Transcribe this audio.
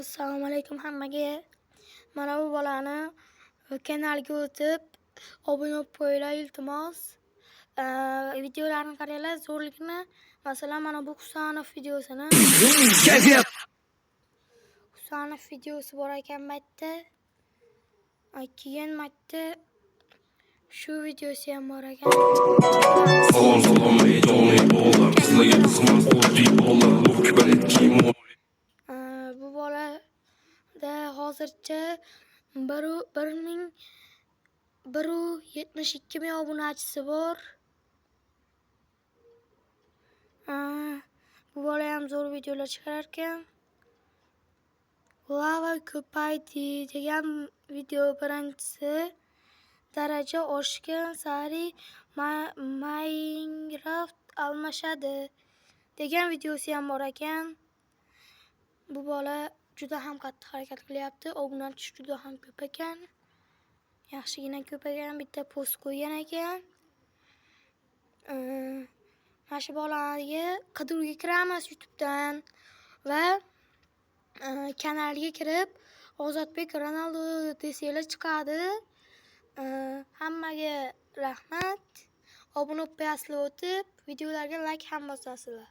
Assalomu alaykum hammaga. Mana bu bolani kanaliga o'tib, obuna bo'lib qo'yinglar, iltimos. Videolarini qaranglar, zo'rligini. Masalan, mana bu Husanov videosini. Husanov videosi bor ekan bu yerda. Keyin bu yerda shu videosi ham bor ekan. Salom, salom, ey jonli bolalar. Sizlarga qiziqmas oddiy bolalar. Ловкий balet kiyim. Bu bolada hozircha bir ming 172 ming obunachisi bor. Bu bola ham zo'r videolar chiqarar ekan. Lava ko'paydi degan video birinchisi. Daraja oshgan sari Minecraft almashadi degan videosi ham bor ekan. Bu bola juda ham qattiq harakat qilyapti. Obunachi juda ham ko'p ekan. Yaxshigina ko'p ekan. Bitta post qo'ygan ekan. Mana shu bolaga qidiruvga kiramiz YouTube'dan va kanaliga kirib, Ozodbek Ronaldo desanglar chiqadi. Hammaga rahmat. Obuna bo'lib qo'yasizlar o'tib, videolarga like ham bosasizlar.